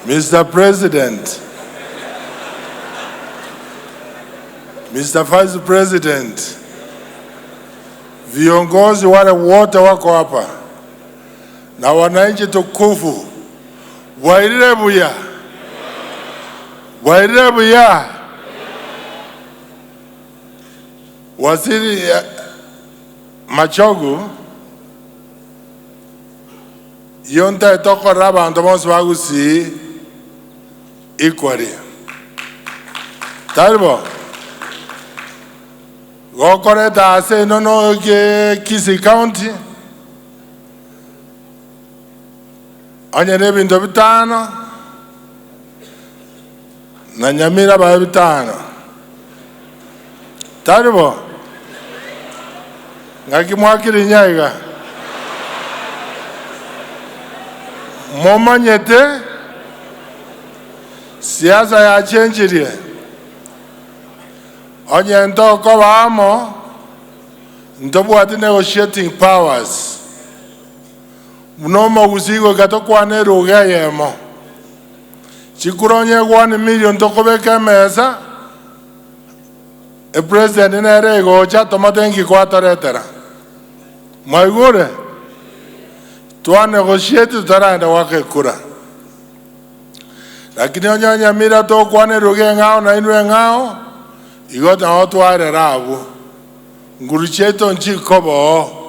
Mister President, Mister Vice President, viongozi wale wote wako hapa na wananchi tukufu, bwairire buya, bwairire buya. Waziri Machogu Iyo ntaete okorora abanto bonsi ba Gusii equally. Tari bo? Gokoreta ase ino no Kisii County, onye na ebinto bitano, na Nyamira babe bitano. Tari bo? Ng'aki mwakirinya iga? Momanyete siasa yachenchirie. Onye ntokoba amo, ntobwati negotiating powers. Buna omogusii goika tokwane eruga eyemo. Chikura onye one million tokobeka emesa, Epresident nere egocha tomote nki kwatoretera. Mwaigure? Twa negotiate totaragenda goaka ekura. Lakini onye Nyamira tokwana eruga eng'ao na inwe eng'ao, igo nao twarera abwo. Nguru chiaito nchikoba oo.